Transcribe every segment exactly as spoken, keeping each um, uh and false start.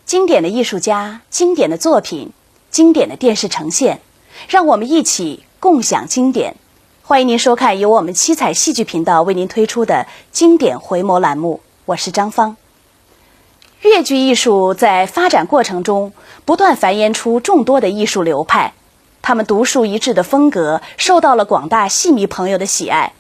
经典的艺术家、经典的作品、经典的电视呈现，让我们一起共享经典。欢迎您收看由我们七彩戏剧频道为您推出的经典回眸栏目，我是张芳。越剧艺术在发展过程中不断繁衍出众多的艺术流派，他们独树一帜的风格受到了广大戏迷朋友的喜爱。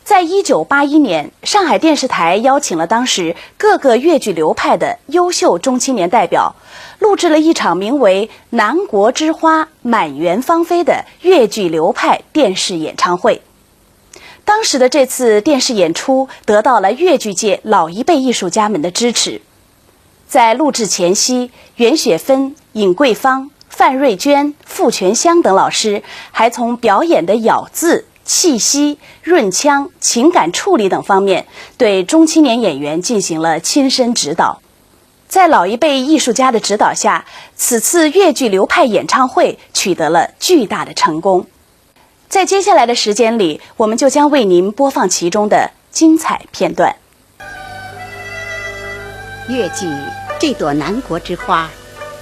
在一九八一年，上海电视台邀请了当时各个越剧流派的优秀中青年代表，录制了一场名为《南国之花·满园芳菲》的越剧流派电视演唱会。当时的这次电视演出得到了越剧界老一辈艺术家们的支持。在录制前夕，袁雪芬、尹桂芳、范瑞娟、傅泉香等老师还从表演的咬字、气息、润腔、情感处理等方面对中青年演员进行了亲身指导。在老一辈艺术家的指导下，此次越剧流派演唱会取得了巨大的成功。在接下来的时间里，我们就将为您播放其中的精彩片段。越剧这朵南国之花，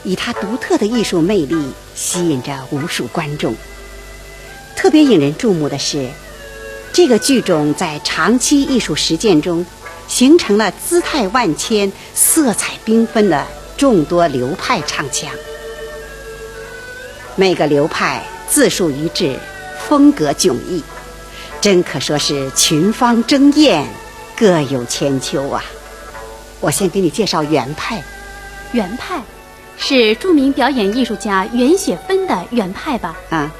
以它独特的艺术魅力吸引着无数观众。特别引人注目的是，这个剧种在长期艺术实践中，形成了姿态万千、色彩缤纷的众多流派唱腔。每个流派字数一致，风格迥异，真可说是群芳争艳，各有千秋啊。我先给你介绍袁派。袁派是著名表演艺术家袁雪芬的袁派吧？啊，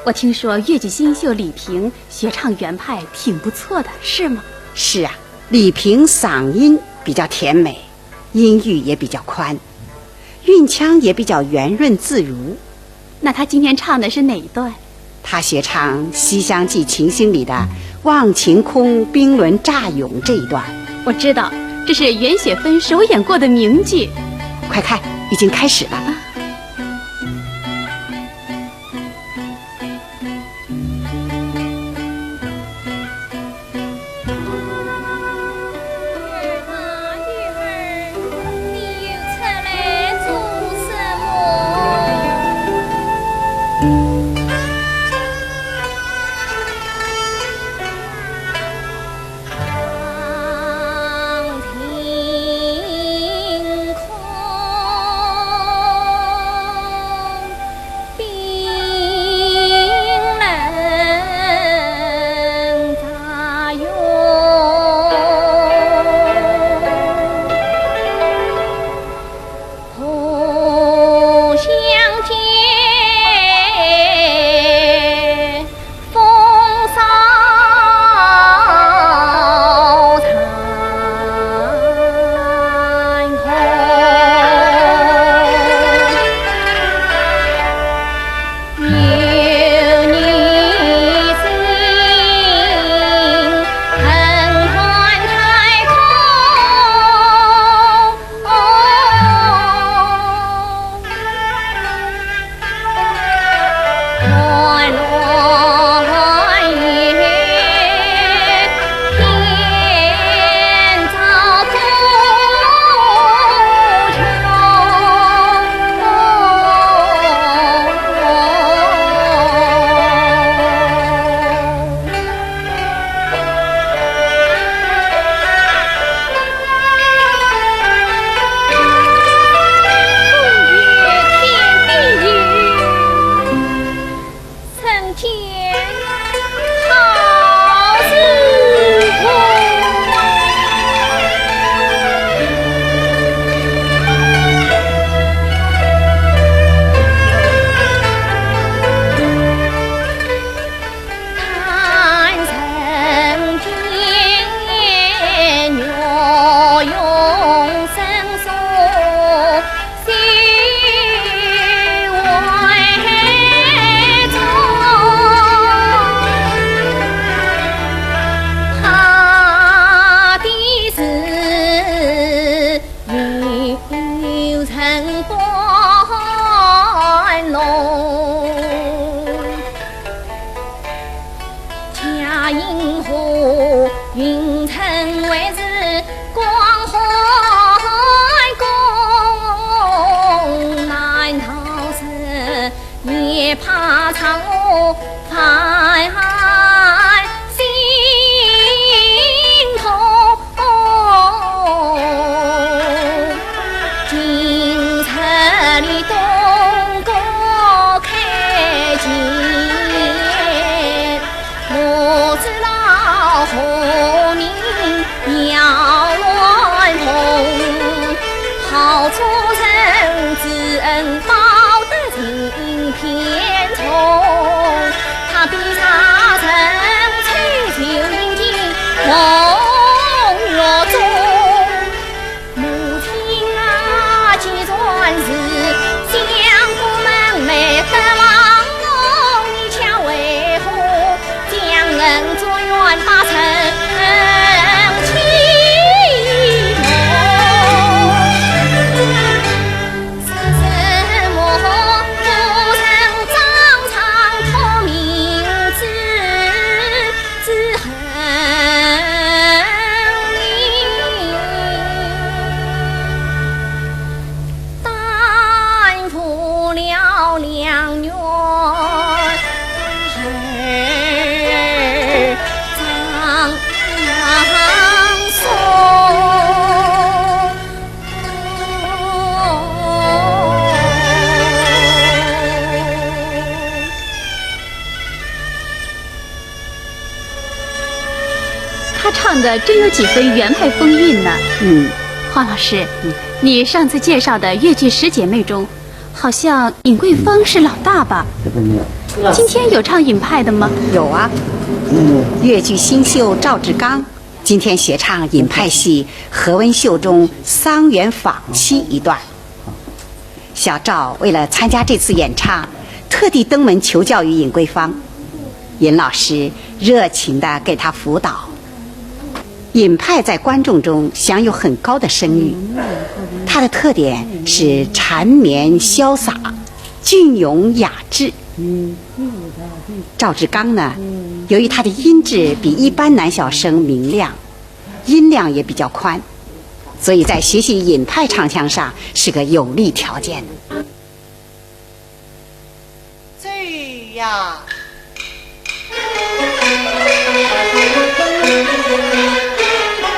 我听说越剧新秀李萍学唱袁派挺不错的，是吗？是啊，李萍嗓音比较甜美，音域也比较宽，韵腔也比较圆润自如。那她今天唱的是哪一段？她学唱《西厢记·秦星》里的《望秦空·冰轮乍涌》这一段。我知道，这是袁雪芬首演过的名剧。快看，已经开始了。知恩报得情偏重，他比茶成秋酒饮尽红月中。母亲啊，既然是相国门楣，何望你将为父 将恩祝愿把成期梦。是什么不曾当场托名字之恨你？ 耽误了良缘儿葬送。他唱的真有几分原派风韵呢。嗯，黄老师，你上次介绍的越剧《十姐妹》中，好像尹桂芳是老大吧？今天有唱尹派的吗？有啊。越剧新秀赵志刚今天学唱尹派戏《何文秀》中桑园访妻一段。小赵为了参加这次演唱，特地登门求教于尹桂芳。尹老师热情地给他辅导。尹派在观众中享有很高的声誉，他的特点是缠绵潇洒、隽永雅致。赵志刚呢，由于他的音质比一般男小生明亮，音量也比较宽，所以在学习尹派唱腔上是个有利条件。走呀！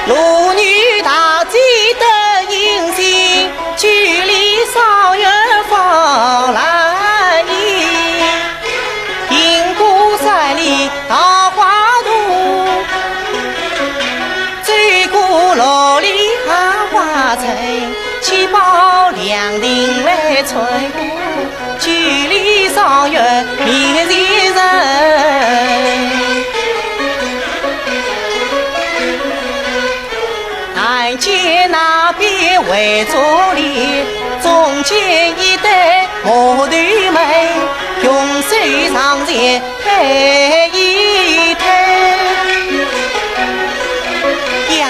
路遇大姐的影子，距离稍远方来意。行过山里桃花渡，走过六里杏花村，去报梁亭来春过。 距离稍远面前人。但见那边围着里，中间一对木头门，用手上前推一推。呀，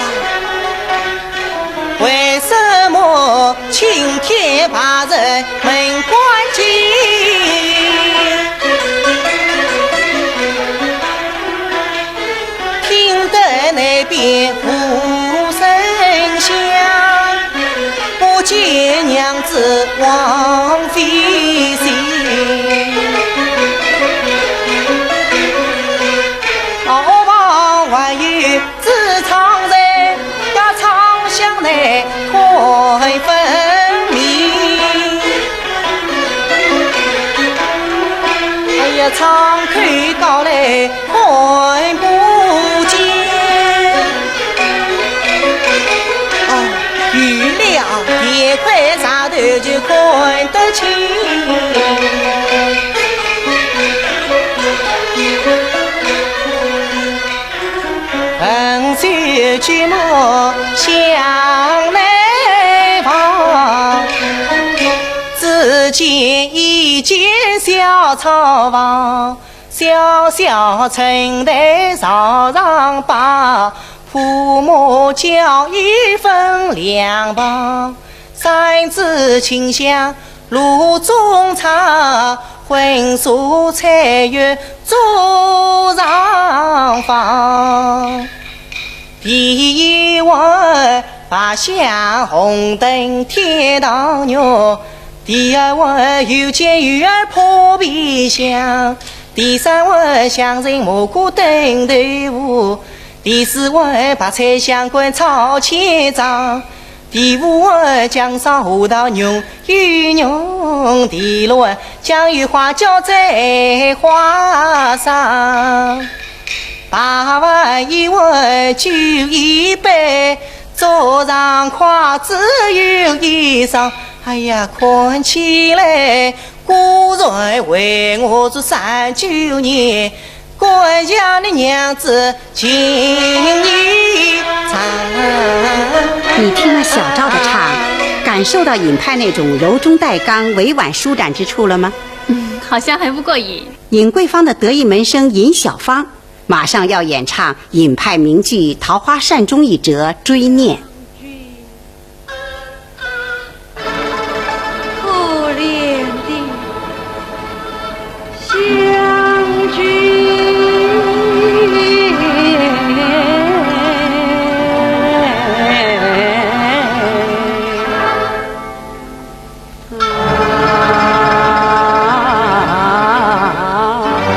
为什么 青天白日门关紧，听得那边无声响，不见娘子王妃行。哦，旁还有 子唱在，呀唱响来看分明。哎呀，唱口高来看不见。哦，有了，一块石头就看得清。 横竖举目向内望，只见一间小草房，小小春台朝上摆，铺满交椅分两旁。 扇子清香炉中茶，荤素菜肴桌上放。第一碗八香红灯天堂肉，第二碗油煎鱼儿破皮香，第三碗香脆蘑菇炖豆腐，第四碗白菜香菇炒千张。 第五碗，姜烧核桃，浓又浓。第六碗，酱油花椒醉花生。八碗一碗酒一杯，桌上筷子有一双。哎呀，看起来果然为我做三九年，管家的娘子情意长。你听了小赵的唱，感受到尹派那种柔中带刚、委婉舒展之处了吗？嗯，好像还不过瘾。尹桂芳的得意门生尹小芳，马上要演唱尹派名剧《桃花扇》中一折《追念》。 可怜的香君。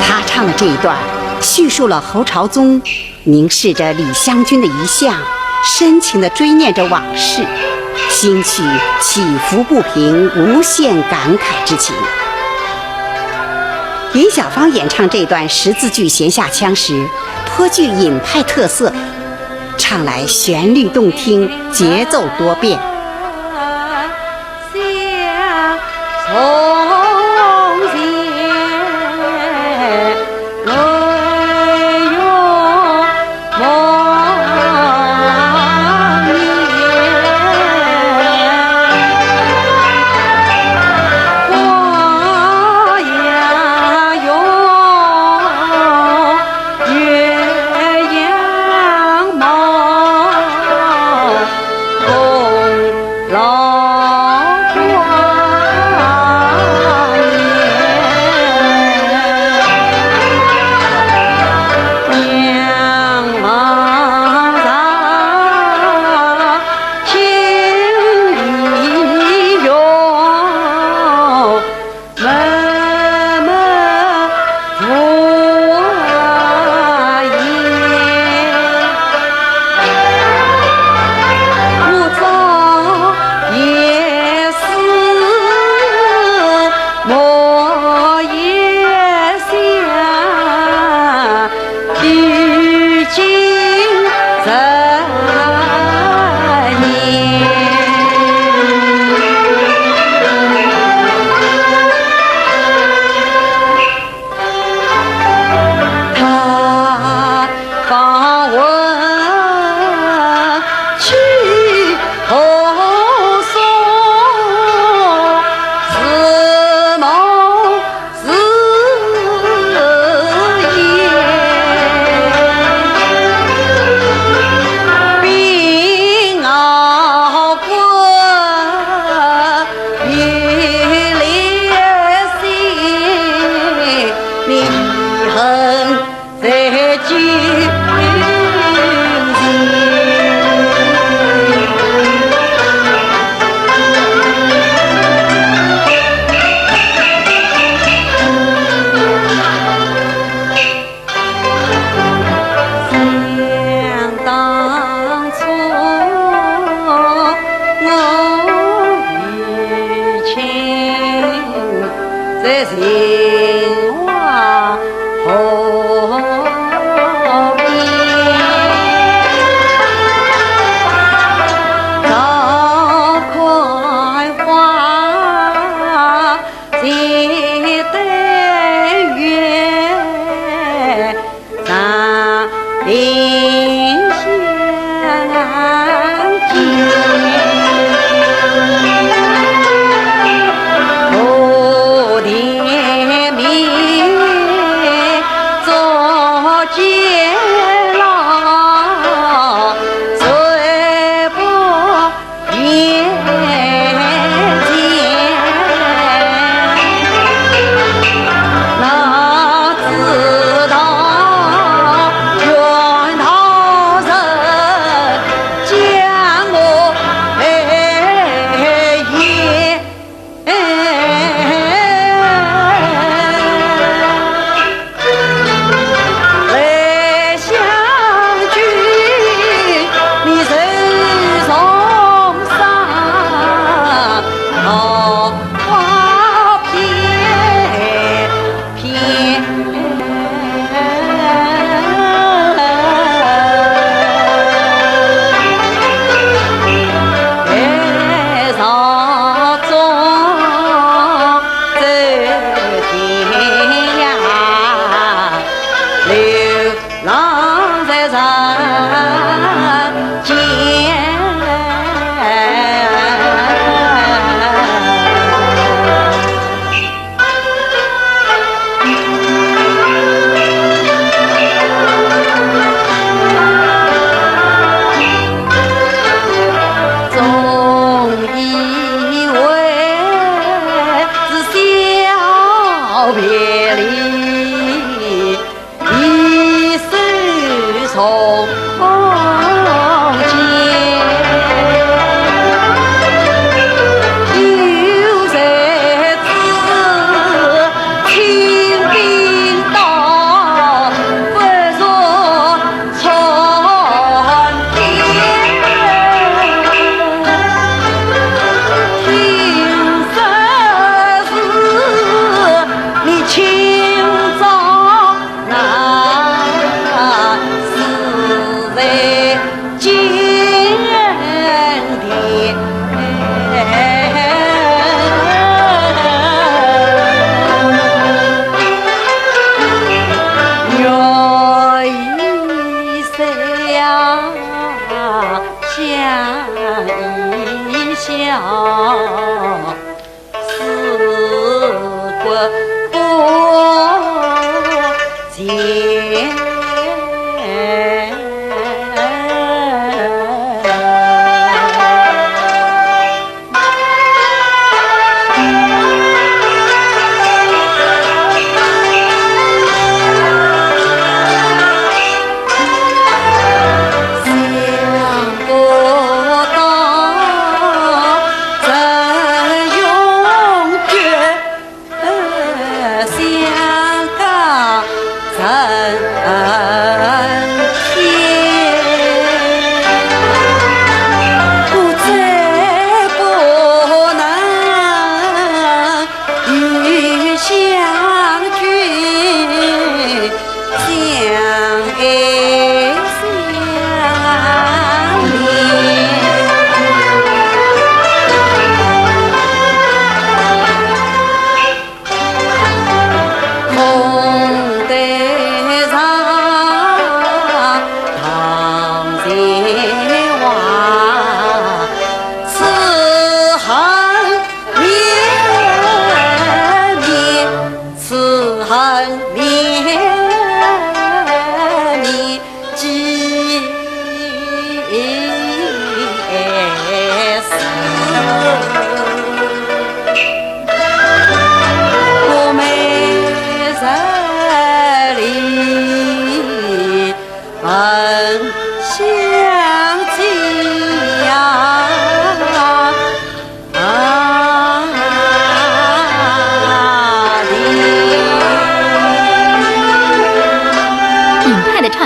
他唱的这一段，叙述了侯朝宗 凝视着李香君的遗像，深情地追念着往事，心绪起伏不平，无限感慨之情。尹小芳演唱这段十字句闲下腔时，颇具尹派特色，唱来旋律动听，节奏多变。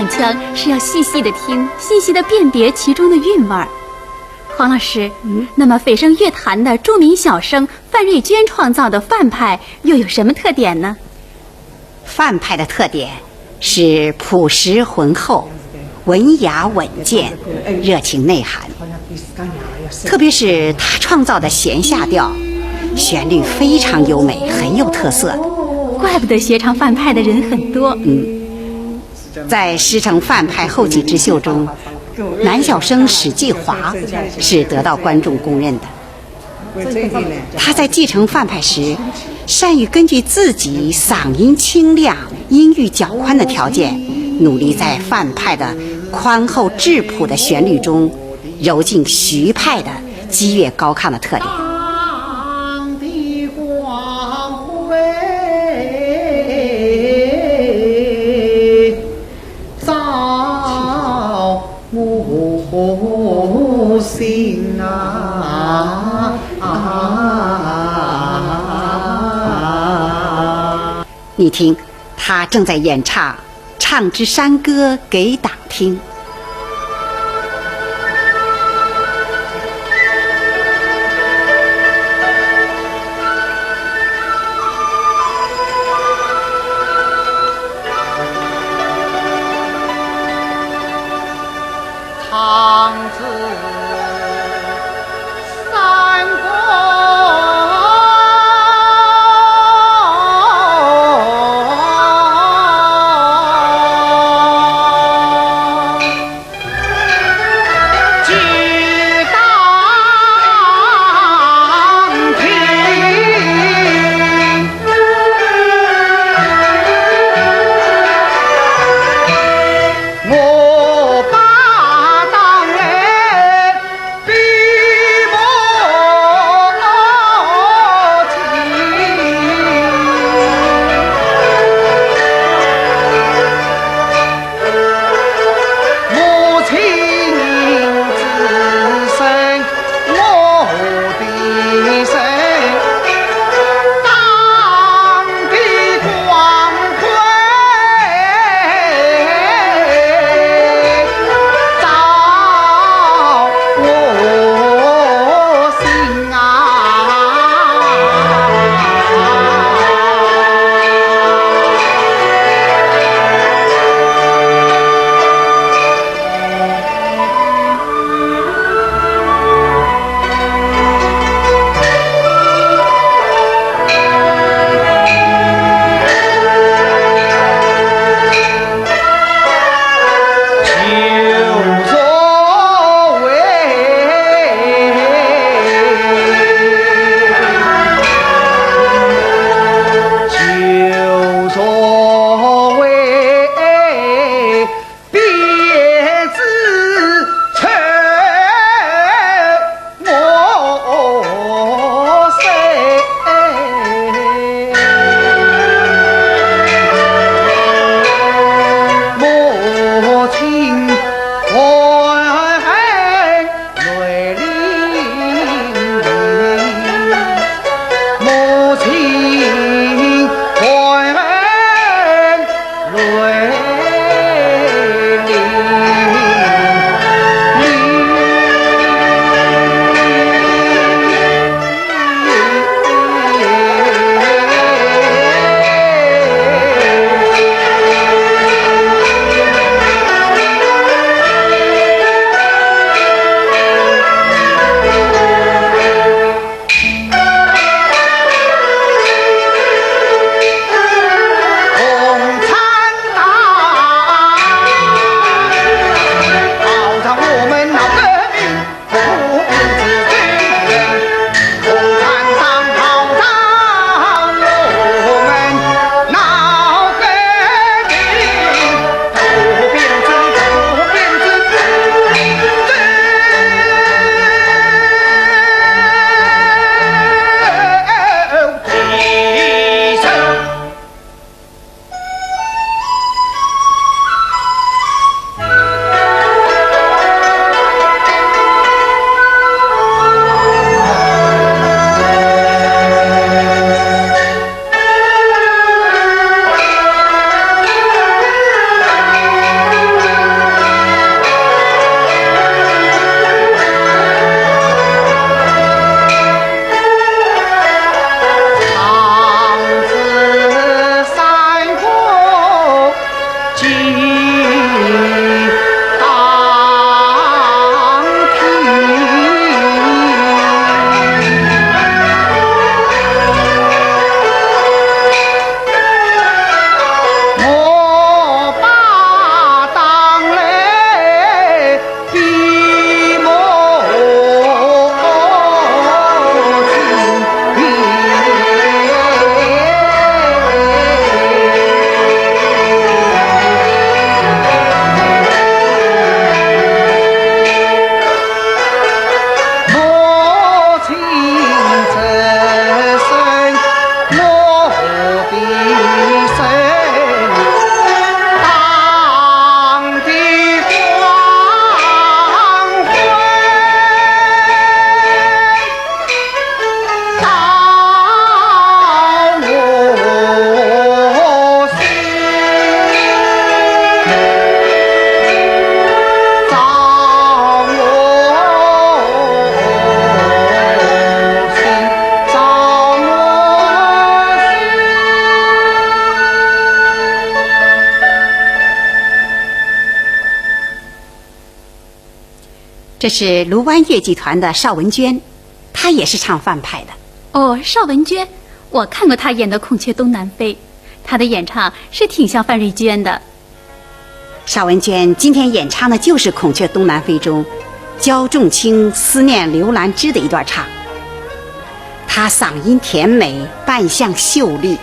腔是要细细的听，细细的辨别其中的韵味儿。黄老师，嗯，那么蜚声乐坛的著名小生范瑞娟创造的范派又有什么特点呢？范派的特点是朴实浑厚、文雅稳健、热情内涵，特别是他创造的弦下调，旋律非常优美，很有特色。怪不得学唱范派的人很多。嗯，在师承范派后起之秀中，男小生史继华是得到观众公认的。他在继承范派时，善于根据自己嗓音清亮、音域较宽的条件，努力在范派的宽厚质朴的旋律中，揉进徐派的激越高亢的特点。你听，他正在演唱《唱支山歌给党听》。这是卢湾越剧团的邵文娟，她也是唱范派的。哦，邵文娟，我看过她演的《孔雀东南飞》，她的演唱是挺像范瑞娟的。邵文娟今天演唱的就是《孔雀东南飞》中焦仲卿思念刘兰芝的一段唱，她嗓音甜美，扮相秀丽。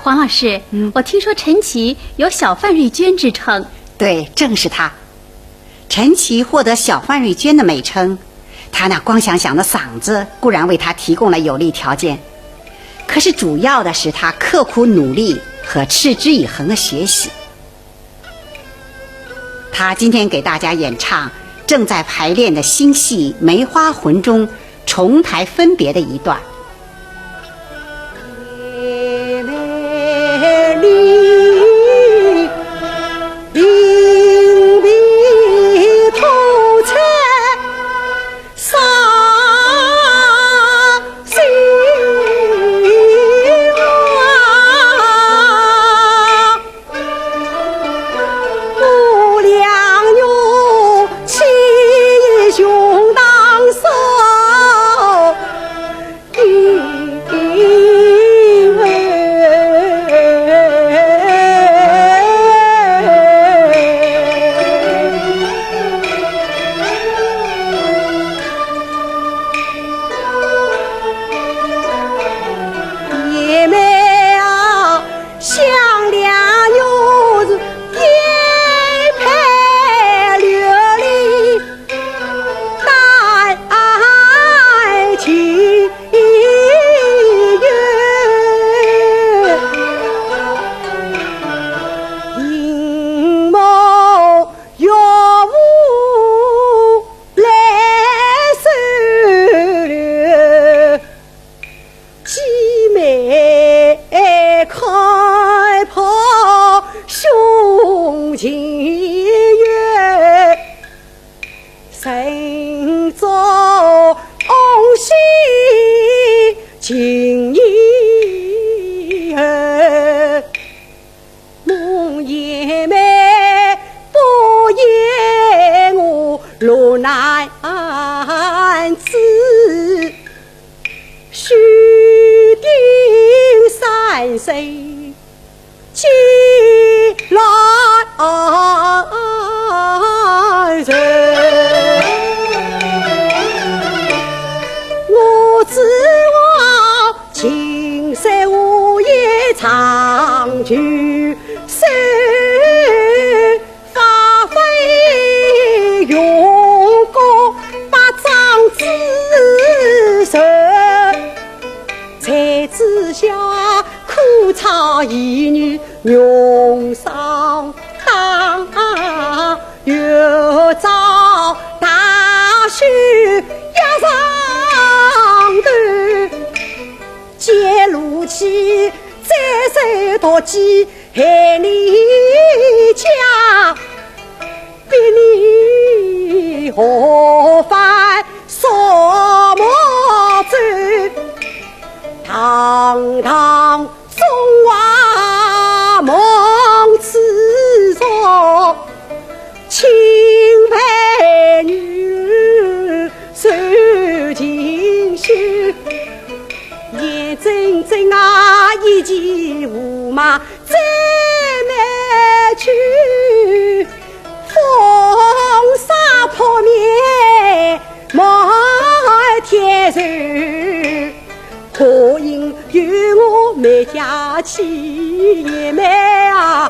黄老师，嗯。我听说陈琦有小范瑞娟之称。对，正是她。陈琦获得小范瑞娟的美称，她那光响响的嗓子固然为她提供了有利条件，可是主要的是她刻苦努力和持之以恒的学习。她今天给大家演唱正在排练的新戏《梅花魂》中重台分别的一段。情愿人中喜情义恨。 梦魇魅，不言我落难子，须定三生结来仇。我只望 青山无言长久守，发挥用功百丈之寿。才子下可操一女荣上当，月照大雪压上头。 解路期，再受毒计害你家，逼你何番索莫走。堂堂中华蒙耻辱， 钦佩女儿受尽羞。眼睁睁啊，一骑胡马追美酒，风沙扑面满天愁。可因有我梅家妻妹啊，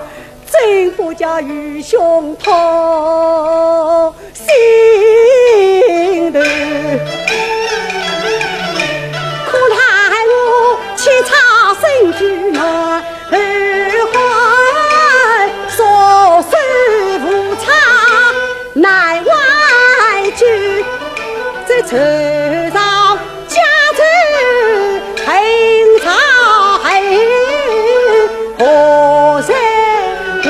真不解愚兄痛心头。可奈何千差身居难，后患束手无策难挽救。这愁上 家仇恨上恨，何时还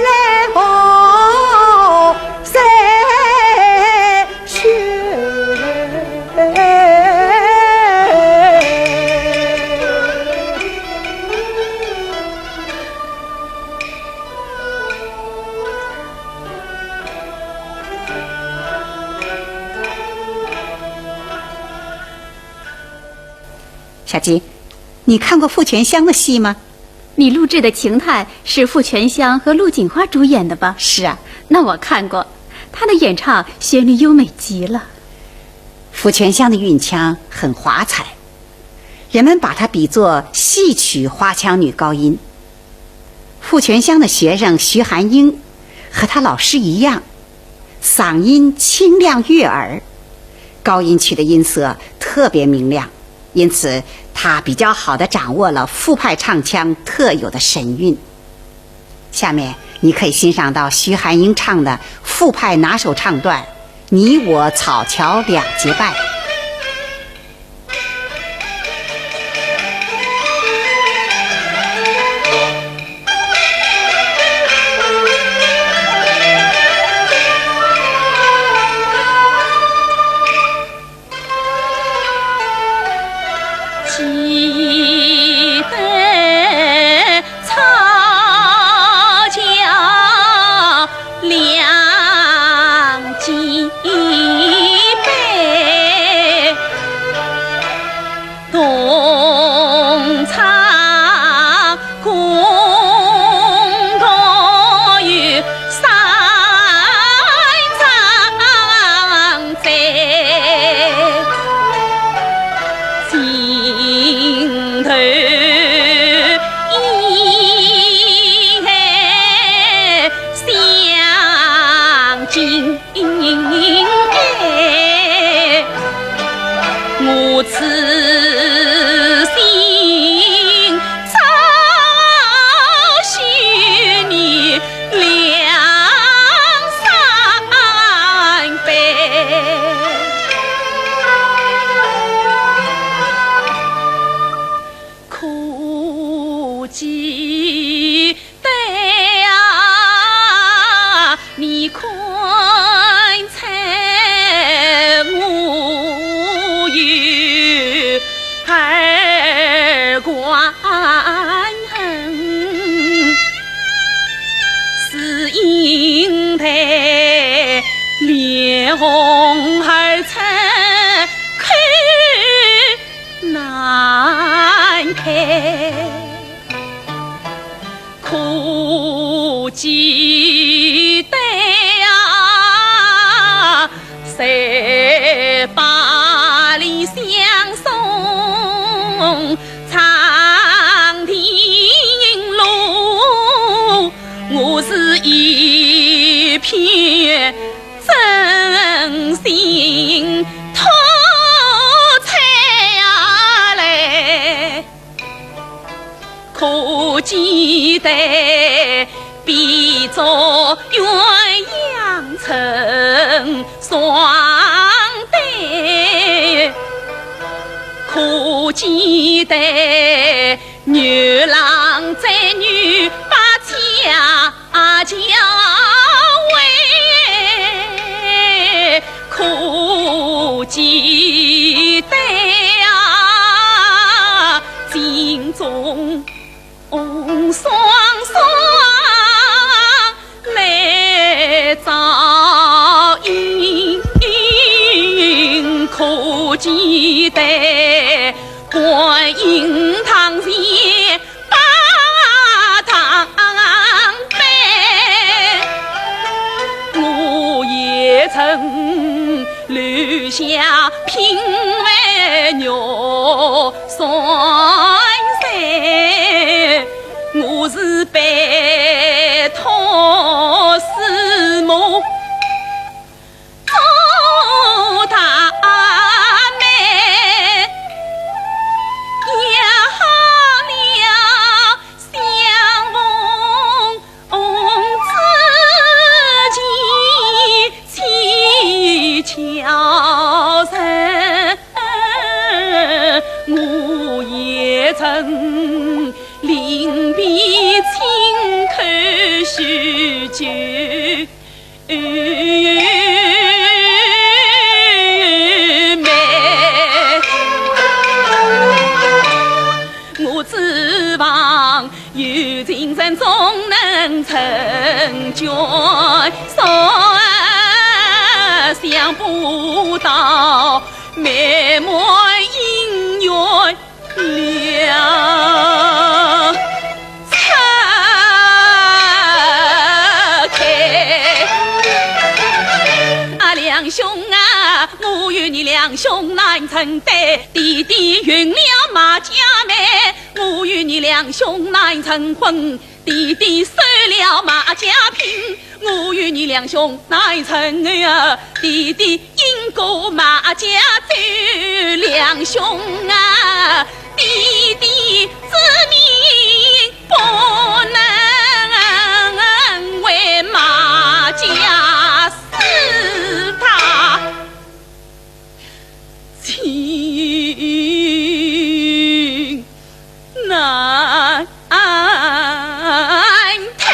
来和谁休？ 小金，你看过傅全香的戏吗？你录制的《情态》是傅全香和陆锦花主演的吧？是啊。那我看过，她的演唱旋律优美极了。傅全香的韵腔很华彩，人们把她比作戏曲花腔女高音。 傅全香的学生徐寒英和她老师一样，嗓音清亮悦耳，高音区的音色特别明亮，因此她比较好地掌握了傅派唱腔特有的神韵。下面你可以欣赏到徐寒英唱的傅派拿手唱段《你我草桥两结拜》。红孩子口难开，可记得啊，谁把你相送长亭路，我是一片 真心痛切啊嘞，可记得比作鸳鸯成双对，可记得牛郎织女把家 啊，教会可记得啊，心中双双泪照影，可记得观音堂前 把当杯，我也曾留下品味玉山水，我是被托师母 做大媒，要好了相逢之期，悄声我也曾临别亲口许久。 我指望有情人终能成眷，想不到美满姻缘 了拆开。啊，两兄啊，我与你两兄难成对，弟弟寻了马家媒，我与你两兄难成婚，弟弟收了马家聘。 我与你两兄难成啊，弟弟饮过马家酒，两兄啊，弟弟之命不能为马家死他 情难退。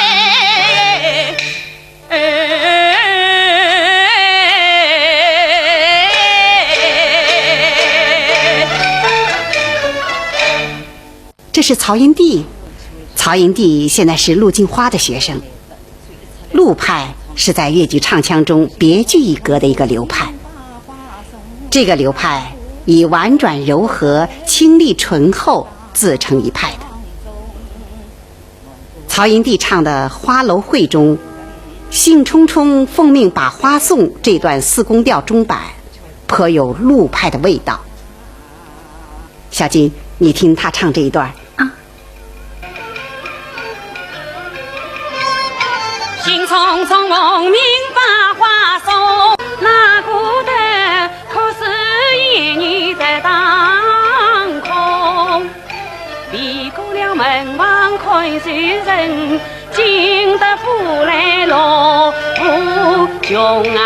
这是曹云娣。曹云娣现在是陆镜花的学生。 陆派是在越剧唱腔中别具一格的一个流派。这个流派以婉转柔和、清丽醇厚自成一派的。曹云娣唱的《花楼会》中，兴冲冲奉命把花送这段四宫调中板，颇有陆派的味道。小金，你听她唱这一段儿。啊。 兴冲冲奉命把花送，哪顾得可是一年在当空。离过了门房看谁人，进得府来落无穷啊。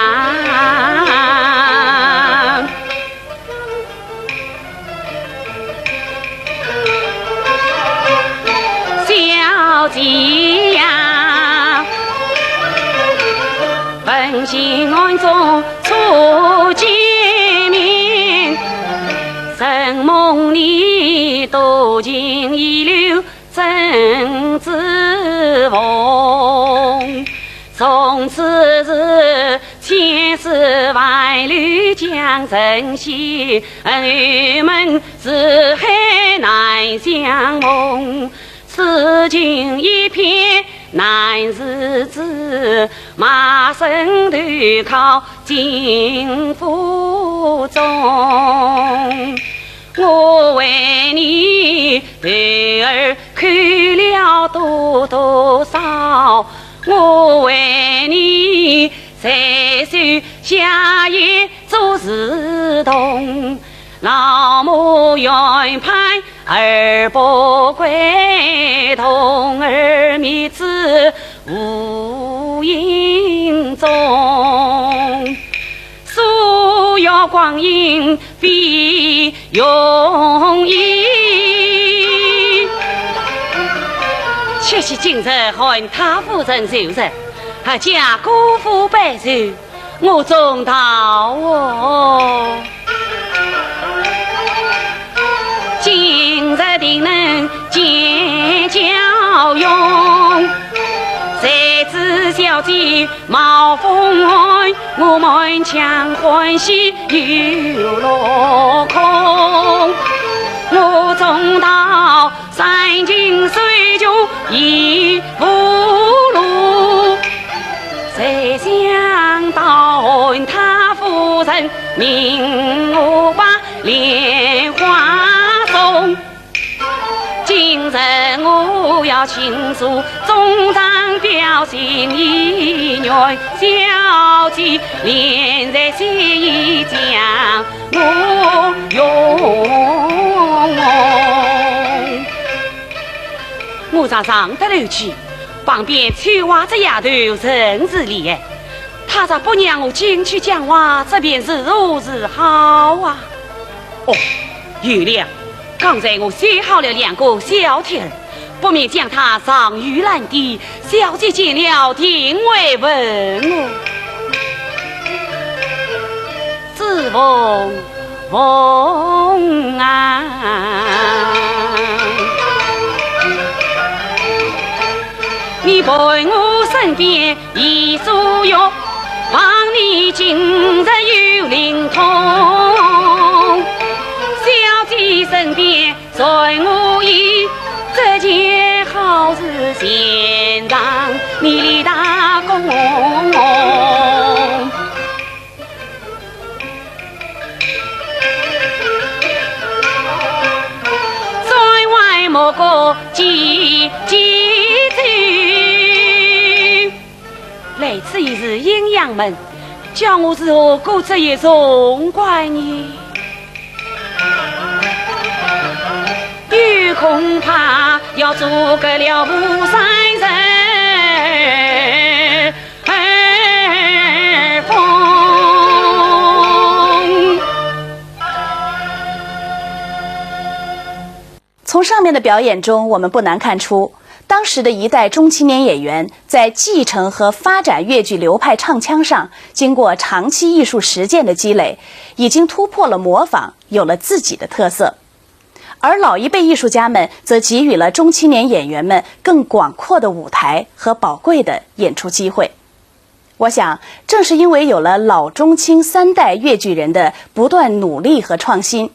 小姐呀，问讯暗中初见面，承蒙你多情遗留真珠凤，从此是千丝万江城西，门四海难相逢。此情一片难自制，卖身投靠金府中。我为你投儿 去了多多少，我为你在水下也做事童。老母怨盼儿不归，童儿觅子无影踪。 岁月光阴飞永远。且喜今日汉太夫人就任，阖家姑父拜寿，我中道哦。 今日定能见娇容，谁知小姐貌风寒，我满腔欢喜又落空。我中道山穷水穷已无路，谁想到汉太夫人命我把莲花送。 今日我要亲自送上表心意，愿小姐怜在心上，我容。我若上得楼去，旁边翠花这丫头甚是厉害，她若不让我进去讲话，这便如何是好啊？哦，有了， 刚才我写好了两个小帖儿，不免将它藏于篮底，小姐见了定会问我。子凤凤啊，你陪我身边 已疏远，望你今日有灵通。小姐身边传我言，这件好事，先让你立大功。 转弯莫过几几次。来此已是阴阳门，叫我如何过这一重关呢？又恐怕要阻隔了武山人。 从上面的表演中，我们不难看出，当时的一代中青年演员在继承和发展越剧流派唱腔上，经过长期艺术实践的积累，已经突破了模仿，有了自己的特色。而老一辈艺术家们则给予了中青年演员们更广阔的舞台和宝贵的演出机会。 我想，正是因为有了老中青三代越剧人的不断努力和创新，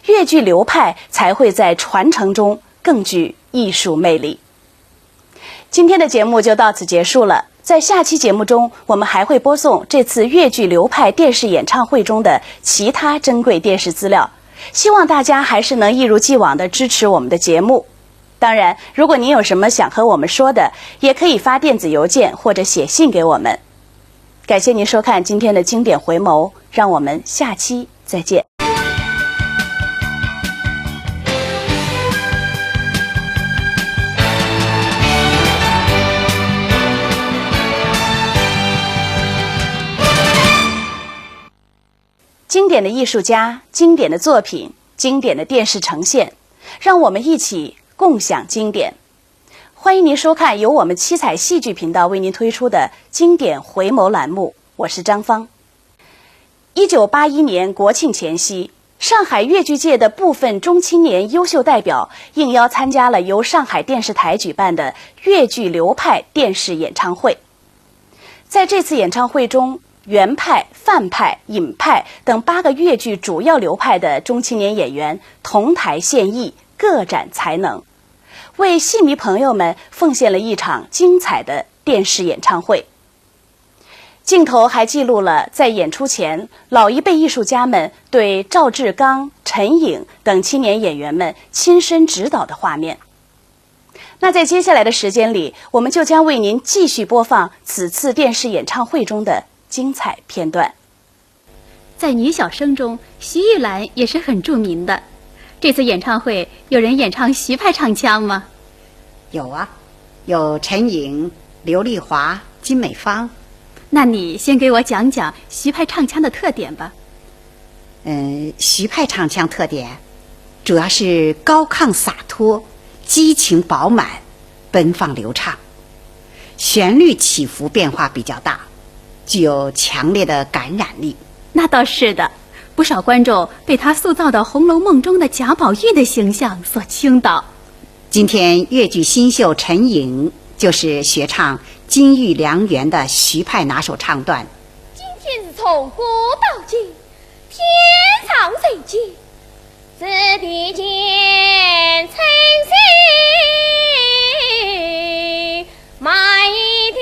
越剧流派才会在传承中更具艺术魅力。今天的节目就到此结束了，在下期节目中，我们还会播送这次越剧流派电视演唱会中的其他珍贵电视资料。希望大家还是能一如既往地支持我们的节目。 当然，如果您有什么想和我们说的，也可以发电子邮件或者写信给我们。感谢您收看今天的经典回眸，让我们下期再见。经典的艺术家，经典的作品，经典的电视呈现，让我们一起共享经典。欢迎您收看由我们七彩戏剧频道为您推出的经典回眸栏目，我是张芳。一九八一年国庆前夕，上海越剧界的部分中青年优秀代表应邀参加了由上海电视台举办的越剧流派电视演唱会。在这次演唱会中，袁派、范派、尹派等八个越剧主要流派的中青年演员同台献艺，各展才能，为戏迷朋友们奉献了一场精彩的电视演唱会。镜头还记录了在演出前，老一辈艺术家们对赵志刚、陈颖等青年演员们亲身指导的画面。那在接下来的时间里，我们就将为您继续播放此次电视演唱会中的精彩片段。在女小生中，徐玉兰也是很著名的。这次演唱会有人演唱徐派唱腔吗？有啊，有陈颖、刘丽华、金美芳。那你先给我讲讲徐派唱腔的特点吧。嗯，徐派唱腔特点主要是高亢洒脱、激情饱满、奔放流畅，旋律起伏变化比较大，具有强烈的感染力。那倒是的，不少观众被她塑造的《红楼梦》中的贾宝玉的形象所倾倒。今天越剧新秀陈颖就是学唱《金玉良缘》的徐派拿手唱段。今天是从古到今，天上人间，是地间称心满意的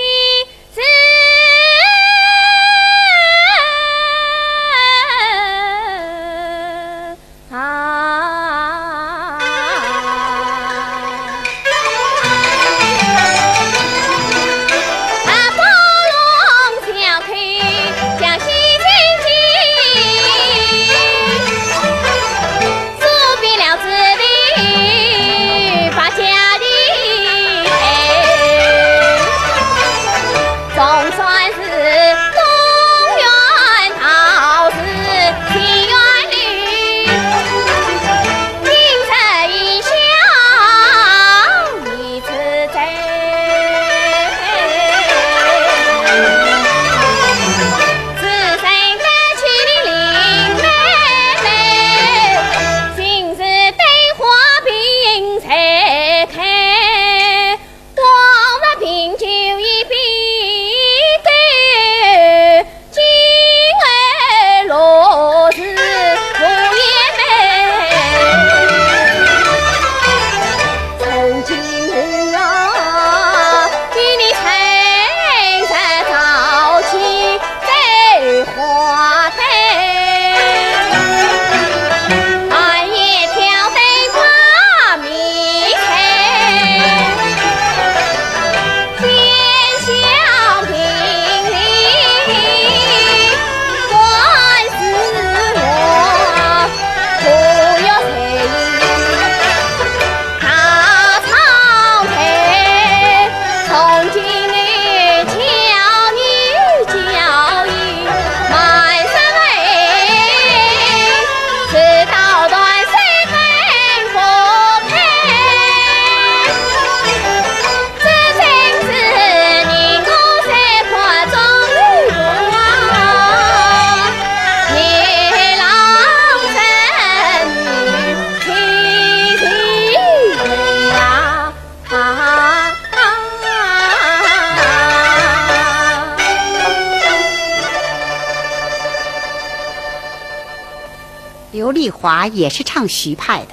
刘丽华也是唱徐派的，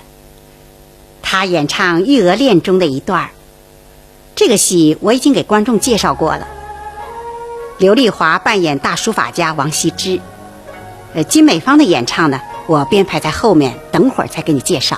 她演唱《玉娥恋》中的一段儿。这个戏我已经给观众介绍过了。刘丽华扮演大书法家王羲之，呃，金美芳的演唱呢，我编排在后面，等会儿再给你介绍。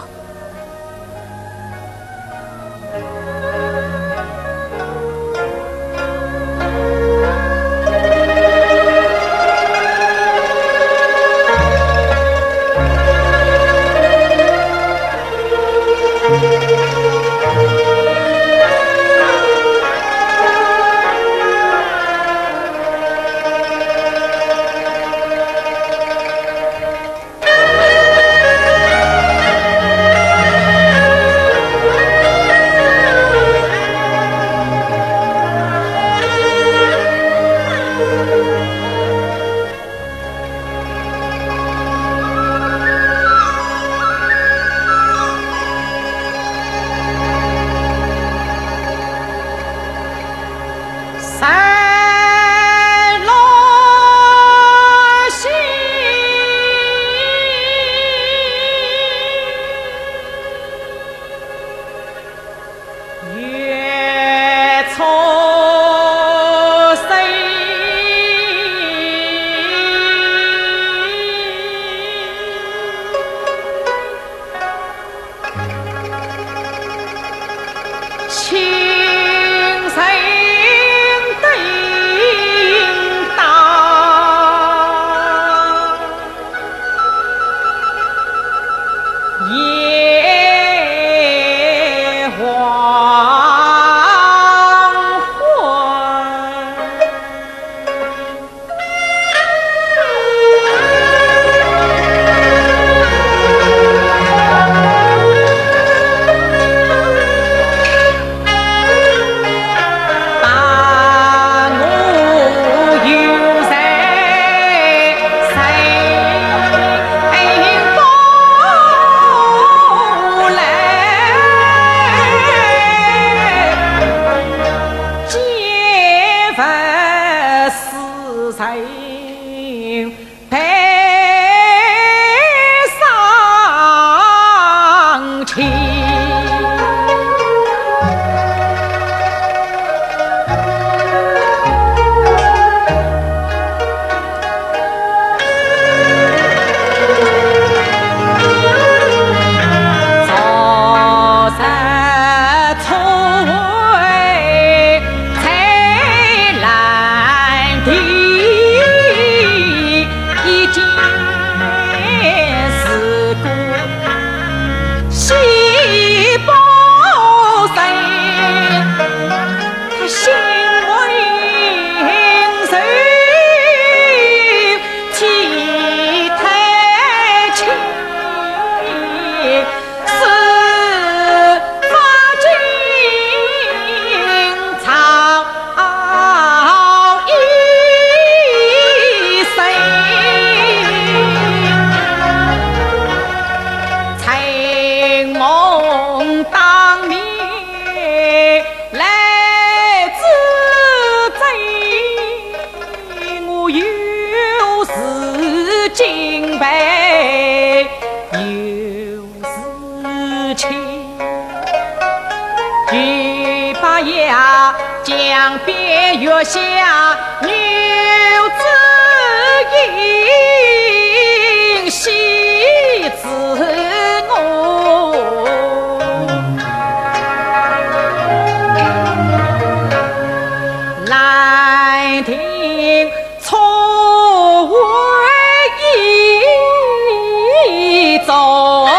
梦当面来之则，我又是敬佩又是亲。 又把夜江边月下女子吟，戏子我。兰亭 初回意中人。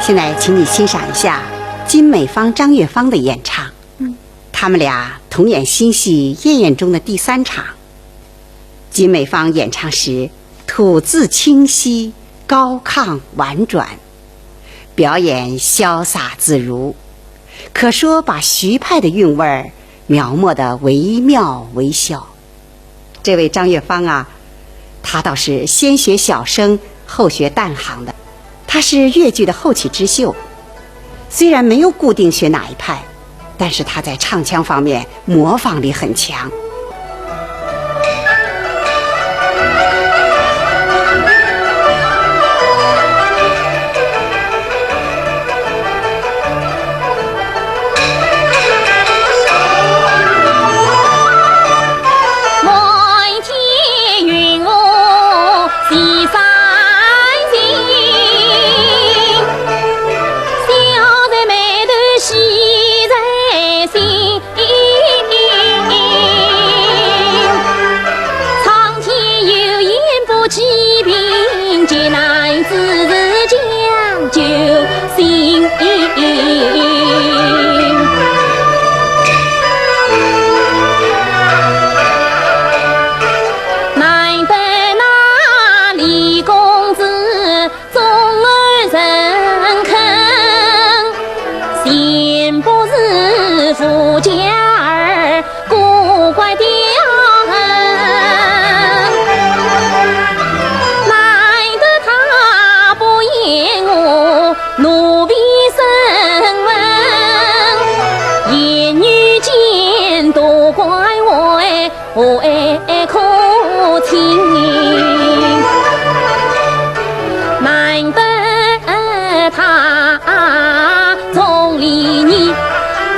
现在，请你欣赏一下金美芳、张月芳的演唱。嗯。他们俩同演新戏《燕燕》中的第三场。金美芳演唱时，吐字清晰，高亢婉转，表演潇洒自如，可说把徐派的韵味儿描摹得惟妙惟肖。这位张月芳啊，她倒是先学小生，后学旦行的。她是越剧的后起之秀，虽然没有固定学哪一派，但是她在唱腔方面模仿力很强。他从里面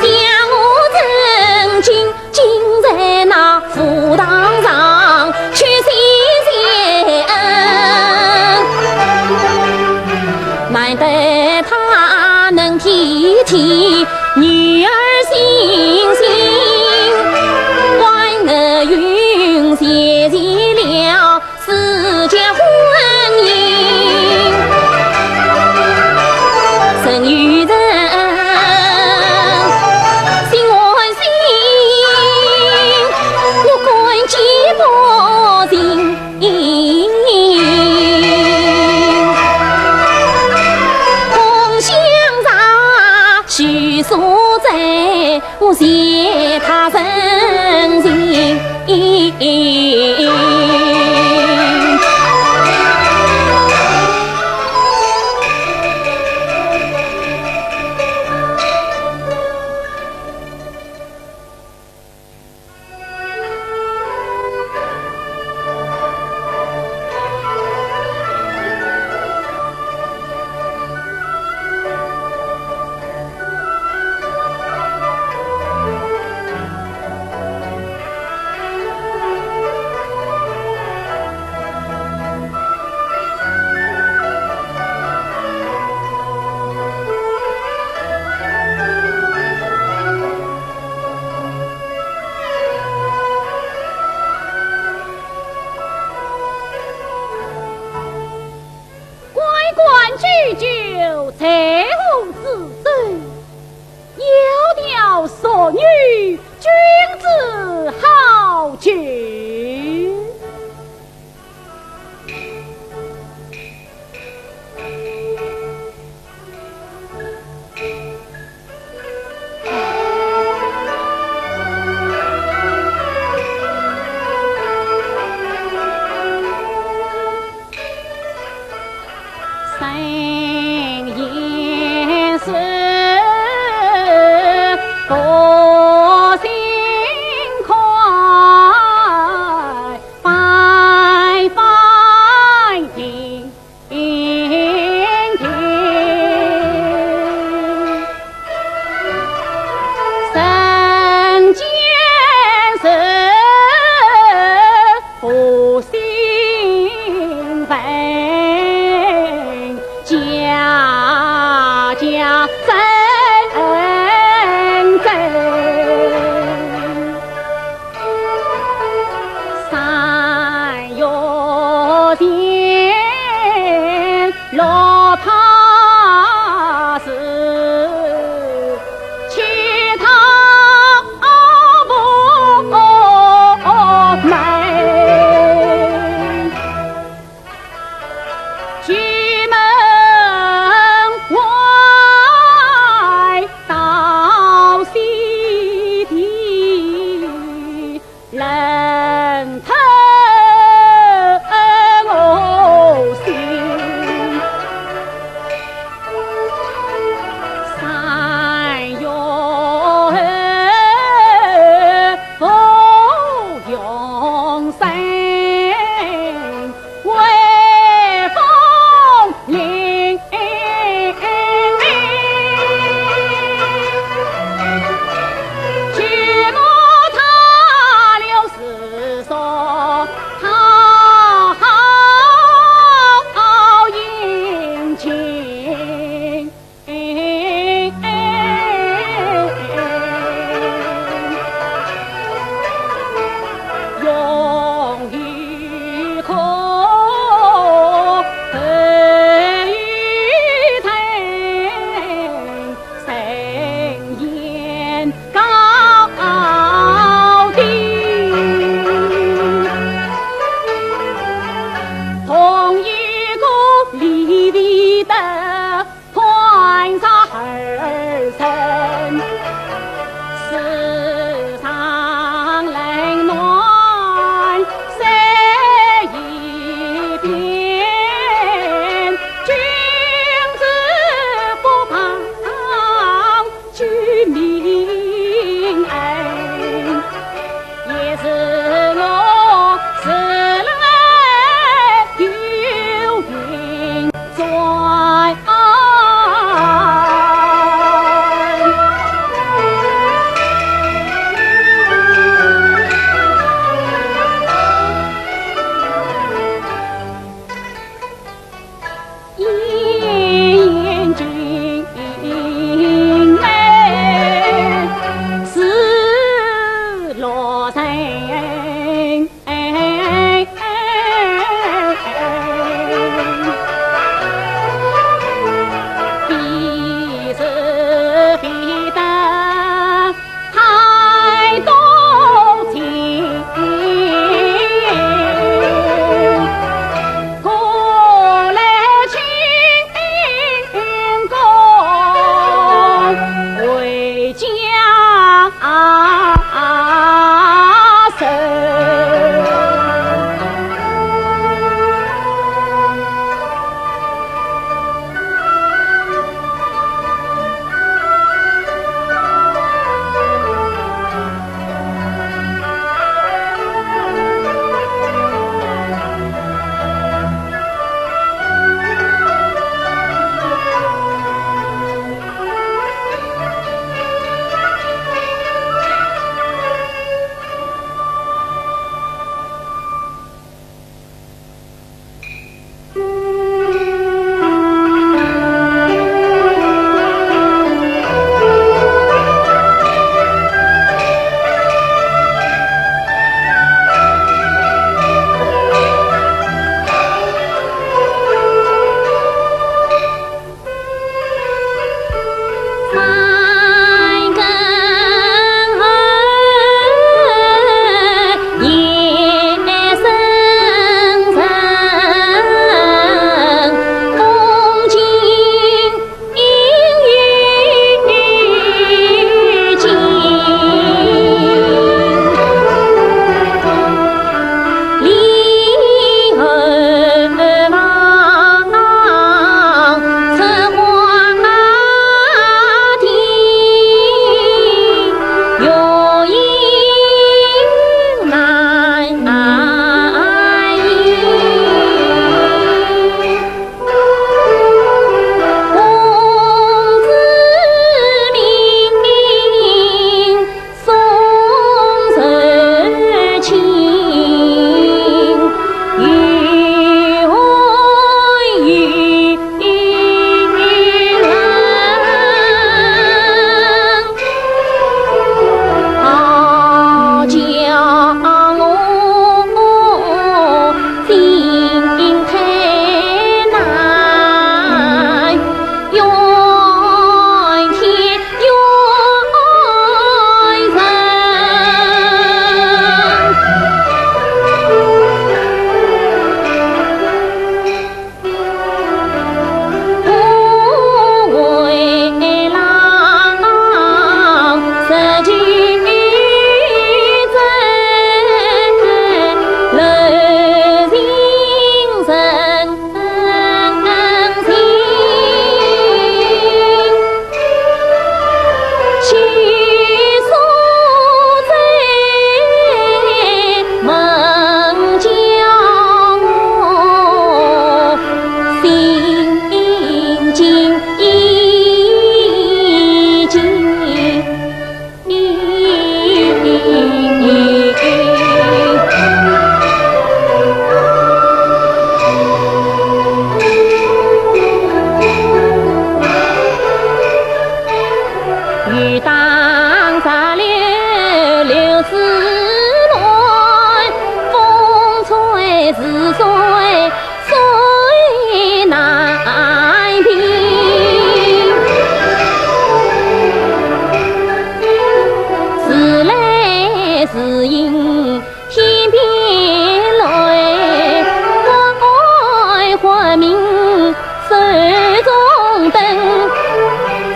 将我曾经，竟在那佛堂上去谢谢恩。难得他能体贴女儿心情，关恩云谢谢了 世间婚姻，人与人心换心，我感激不尽。同乡茶叙所在， 我谢他深情。关关雎鸠，在河之洲。窈窕淑女，君子好逑。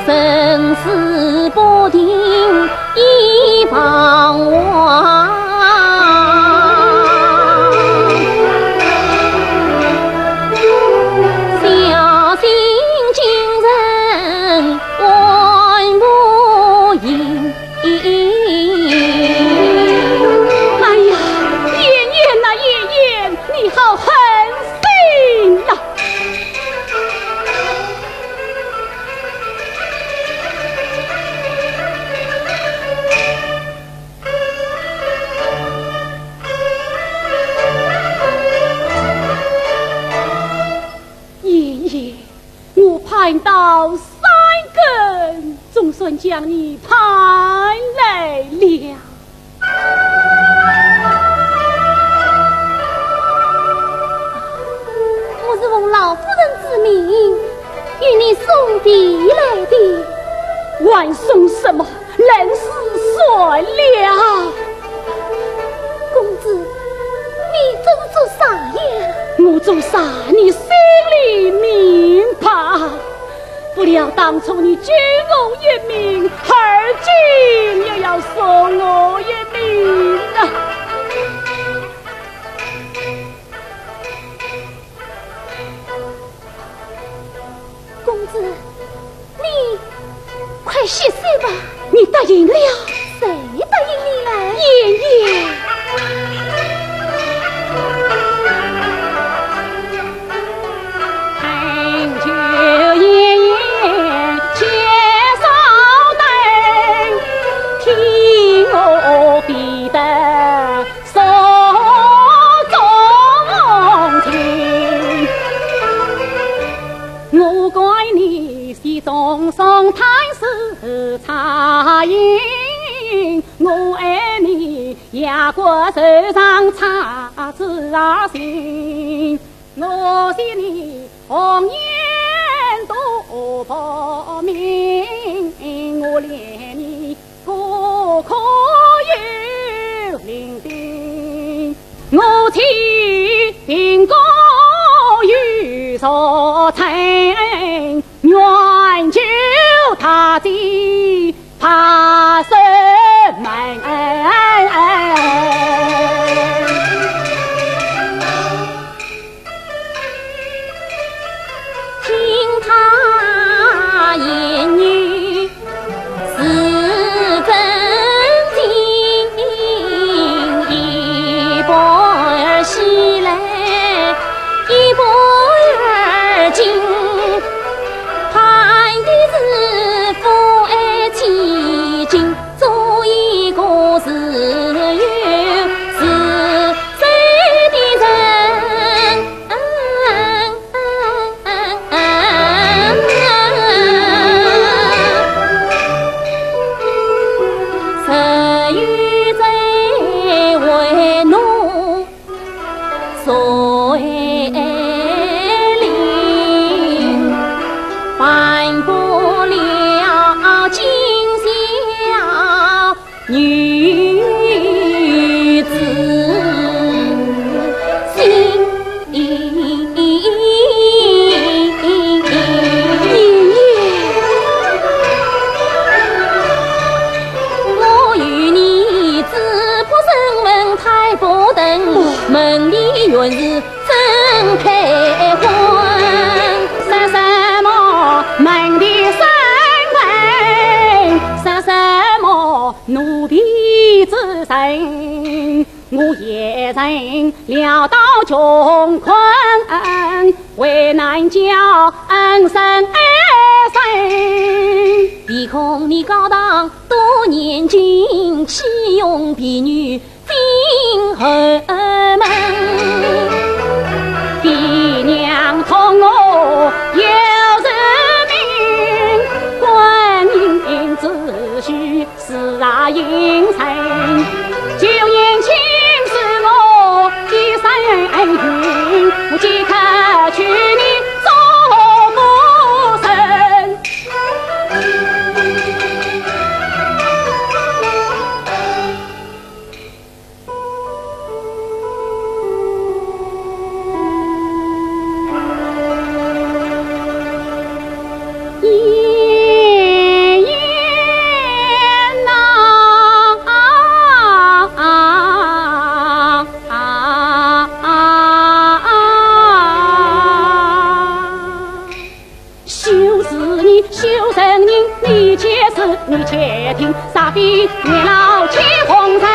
生死不定一旁望。小心今生万不应。哎呀，燕燕呐，燕燕，你好狠心呐！ 燕燕，我攀到山根，总算将你盼来了。 我是奉老夫人之命，与你送别来的。还送什么？冷死算了。公子，你这是做啥呀？我做啥，你心里明白。 不料当初你救我一命，而今又要送我一命啊！公子，你快歇息吧。你答应了？ 谁答应你了？燕燕。是你修成人，你且死，你且听，啥非年老气风神，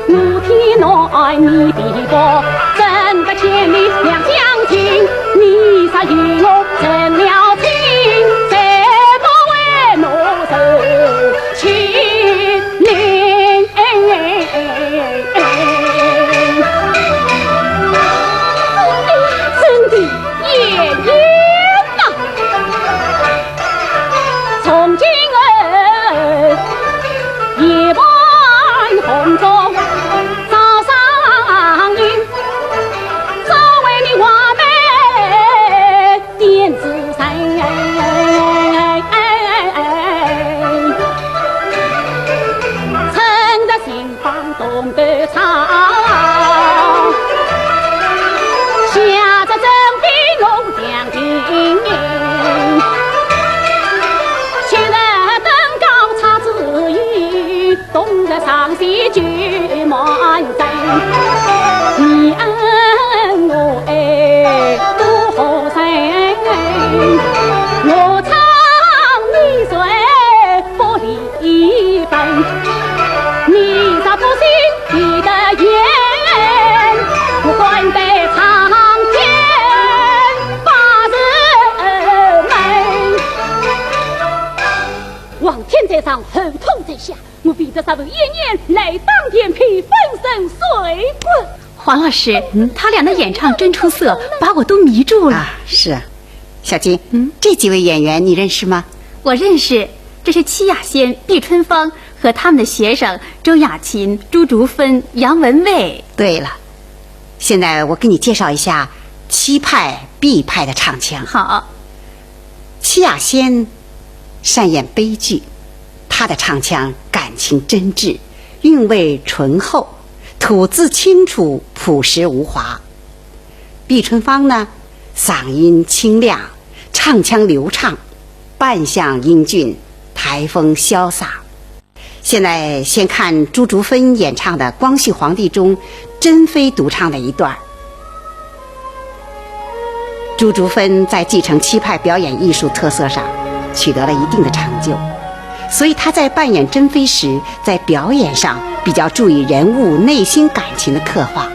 我听侬爱你的歌，真个千里两相寻，你若与我成了亲，谁不为我受牵连？真的，真的，爷爷呐！ 从今后，夜半红烛照上影，只为你画眉点子成。趁着新 帮东北唱，下着正比我两斤，昔日登高唱之意，冬日上西就满山。你恩我爱多何生，我唱你随。 不离分。你若不信，你的眼，不管得苍天把人们。望天在上，厚土在下，我为得这位演员来当田坯，粉身碎骨。黄老师，嗯？他俩的演唱真出色，把我都迷住了。啊，是啊。 小金，嗯？这几位演员你认识吗？我认识，这是戚雅仙、毕春芳和他们的学生周雅琴、朱竹芬、杨文卫。对了，现在我给你介绍一下戚派、毕派的唱腔。好。戚雅仙擅演悲剧，她的唱腔感情真挚，韵味醇厚，吐字清楚，朴实无华。毕春芳呢， 嗓音清亮，唱腔流畅，扮相英俊，台风潇洒。现在先看朱竹芬演唱的《光绪皇帝》中珍妃独唱的一段儿。朱竹芬在继承戚派表演艺术特色上取得了一定的成就，所以她在扮演珍妃时，在表演上比较注意人物内心感情的刻画。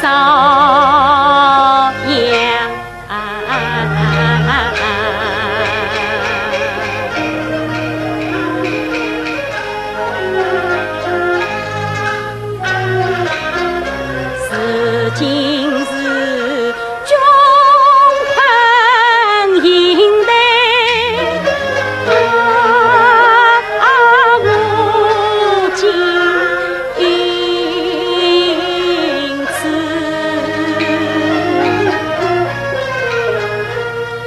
朝阳。如今是穷困贫寒，啊，无金银子，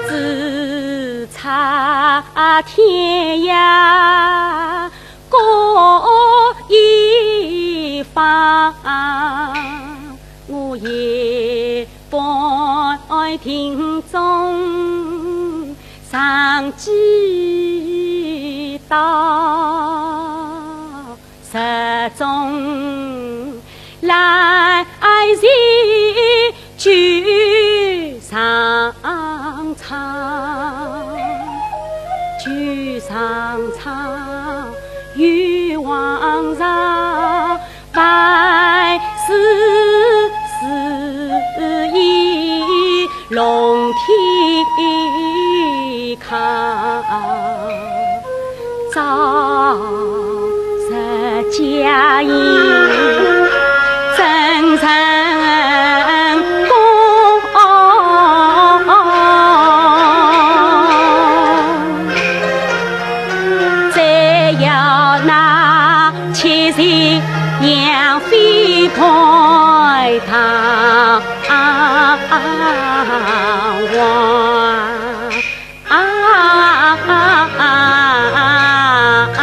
只差天涯 各一方，我一般定中常寄到，日中来日 旧上草，旧上草，有黄芍，百事事已弄天康。 朝辞家园，怎成功？再要那七十杨妃拜堂皇。 啊啊啊啊啊！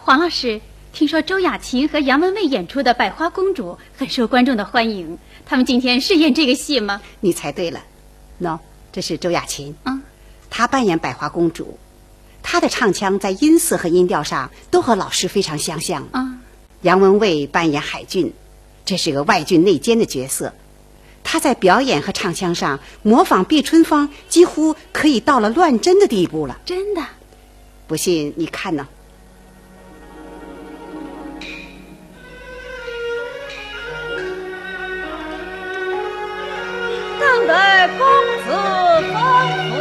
黄老师，听说周雅琴和杨文蔚演出的《百花公主》很受观众的欢迎，他们今天是演这个戏吗？你猜对了，喏，这是周雅琴，嗯，她扮演百花公主， 她的唱腔在音色和音调上都和老师非常相像。啊。杨文蔚扮演海俊，这是个外俊内奸的角色。她在表演和唱腔上模仿毕春芳，几乎可以到了乱真的地步了。真的？不信你看呢。 当代公子公子。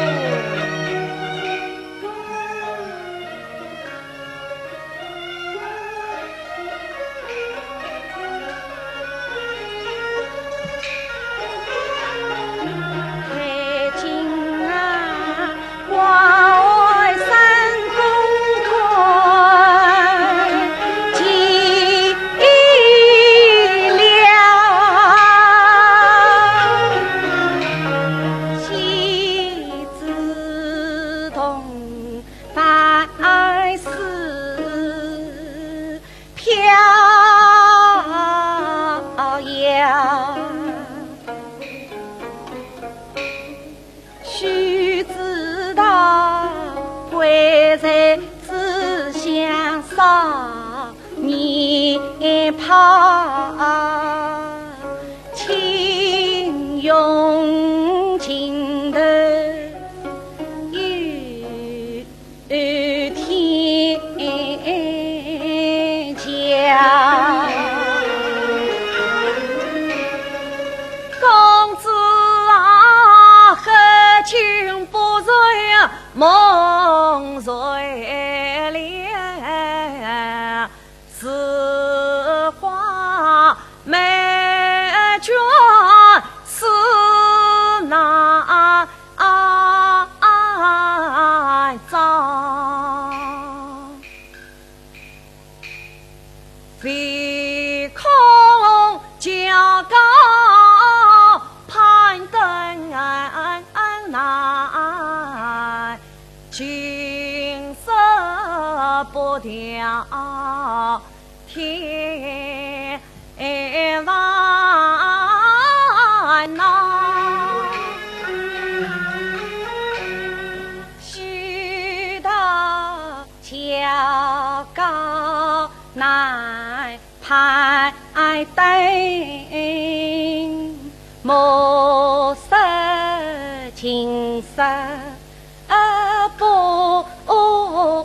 北京啊， 外山公馆见了，戏子同百事飘摇。 须知道，贵在纸香少年抛，情用情头又添加。 公子啊，何竟不睡梦睡了？似花美眷似难 照。唯恐交稿攀登难，青色不调添 烦恼。须道交稿难攀登，莫说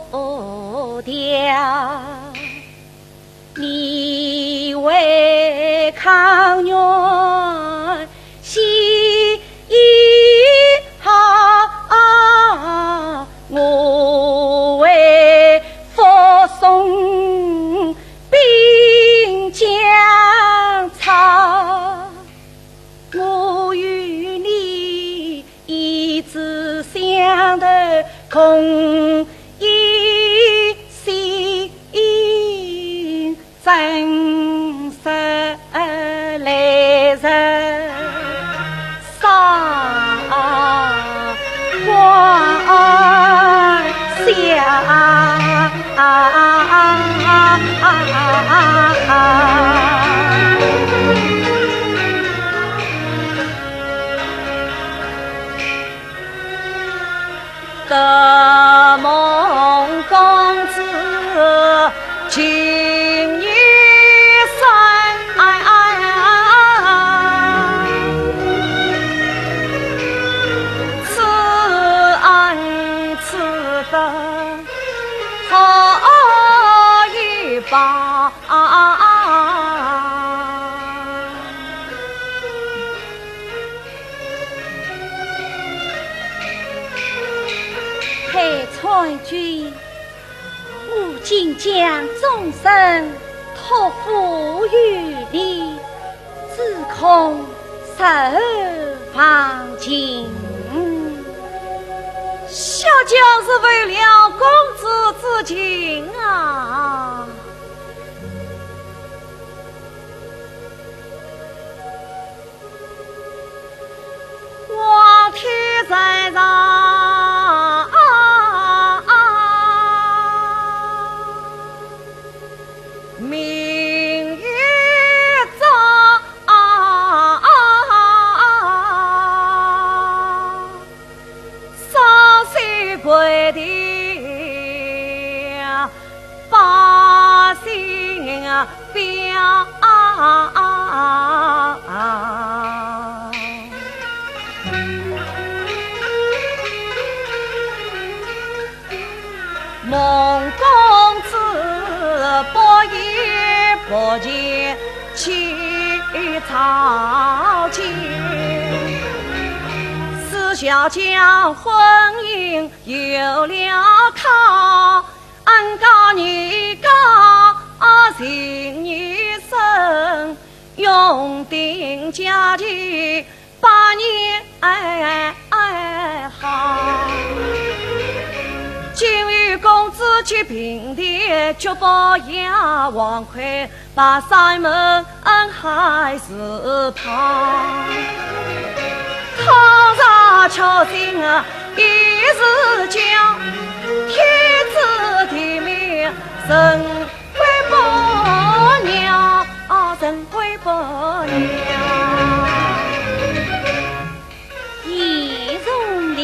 不调。你为抗元洗衣好，我为服送兵将草。 我与你一直相投，共饮新酒，正是来日双双。 得蒙公子今夜生，此恩此德 何以报？太参军，我今将终身托付于你， 只恐受忘情。小将是为了公子之情啊。望天在上，明月照。 双手跪地，把心表。 蒙公子不言不见去朝见，是小将婚姻有了靠，恩高义高情义深，永定佳期 百年好。今与公子结并列，举杯邀王，魁拔山盟恩海誓报。倘若巧成一时交，天子地面人 归不了，人归不了。已容了。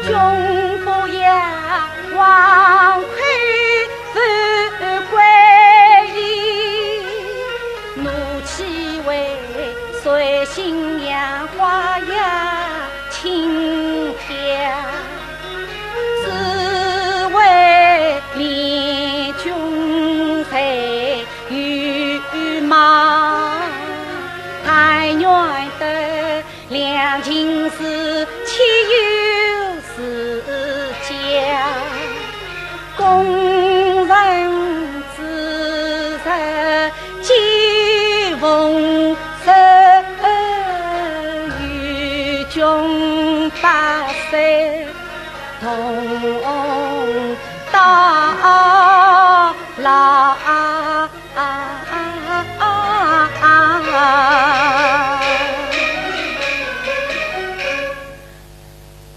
君不要忘，魁父归依，奴岂为随信杨花压青天，只为念君在御马，但愿得 两情似，岂有是假？功成之日，既逢寿，与君百岁同到老。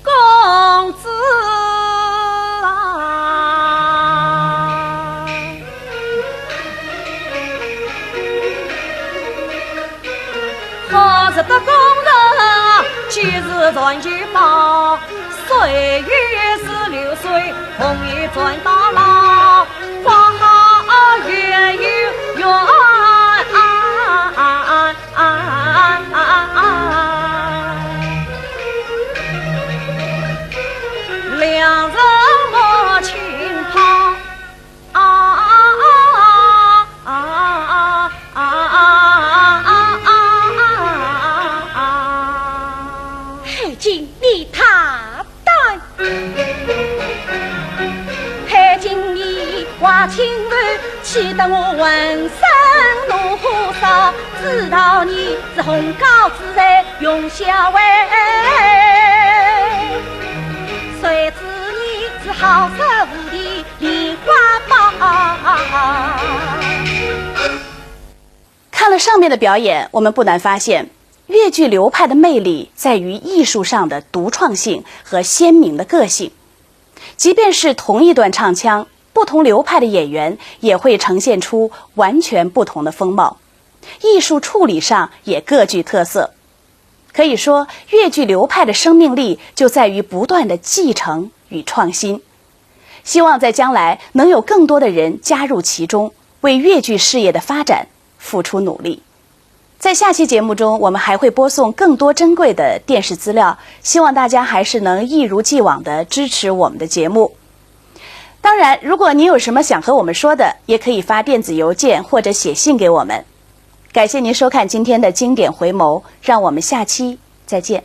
公子啊，何日得功成，几时传其宝？岁月似流水，红颜转到老。花好海景你太淡。海景你花千万，气得我浑身怒火烧。知道你是红高之才容小为，谁知你是好色无地莲花宝。看了上面的表演，我们不难发现，越剧流派的魅力在于艺术上的独创性和鲜明的个性。即便是同一段唱腔，不同流派的演员也会呈现出完全不同的风貌，艺术处理上也各具特色。可以说，越剧流派的生命力就在于不断的继承与创新。希望在将来能有更多的人加入其中，为越剧事业的发展付出努力。在下期节目中，我们还会播送更多珍贵的电视资料，希望大家还是能一如既往的支持我们的节目。当然，如果您有什么想和我们说的，也可以发电子邮件或者写信给我们。感谢您收看今天的经典回眸，让我们下期再见。